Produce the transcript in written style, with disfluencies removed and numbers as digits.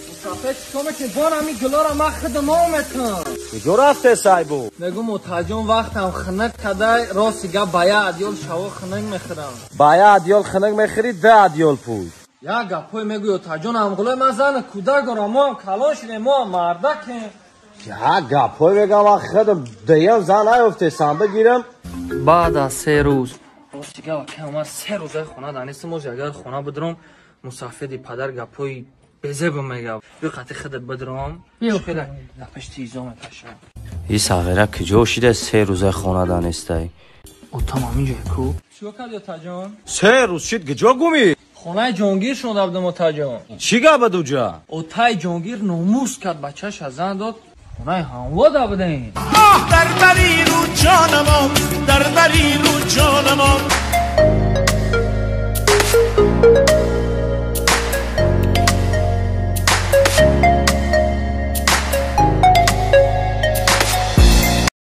Мусафед, чикор мекунӣ? Бон ҳами гулора ман худам ометам. Куҷо рафте, сайбу? Мегум, отаҷон, вақтам хунак кадай, рости гап, ба я адёл шаво хунак мехӯрам. Ба я адёл хунак мехӯрӣ, да адёл пӯй. Як гапҳое мегӯй, отаҷон, ҳамғулои ман зана кӯдак дорам, мо ҳам калон шудем, мо ҳам мардакем. Як гапҳое мегам, ман худам дуюм зан наёфтесам бигирам. Баъд аз 3 рӯз, рости гап, акай, ман 3 рӯзаи хона данистам. Ози агар хона бидурам, мусафеди падар гапҳои безебо мегав. Биё, қати худат бидурам, дар пешти изо мекашам. И сағира куҷо шида, 3 рӯзаи хона данистай? Отам ҳаминҷое ку. Чико карди, отаҷон? 3 рӯз шид, куҷо гумӣ? Хонаи Ҷонгир шонда будам, отаҷон. Чӣ гап буд уҷа? Отаи Ҷонгир номус кард, бачаша зан дод, хонаи ҳамвода будем. Дар бари рӯ ҷонамон, дар бари рӯ ҷонамон.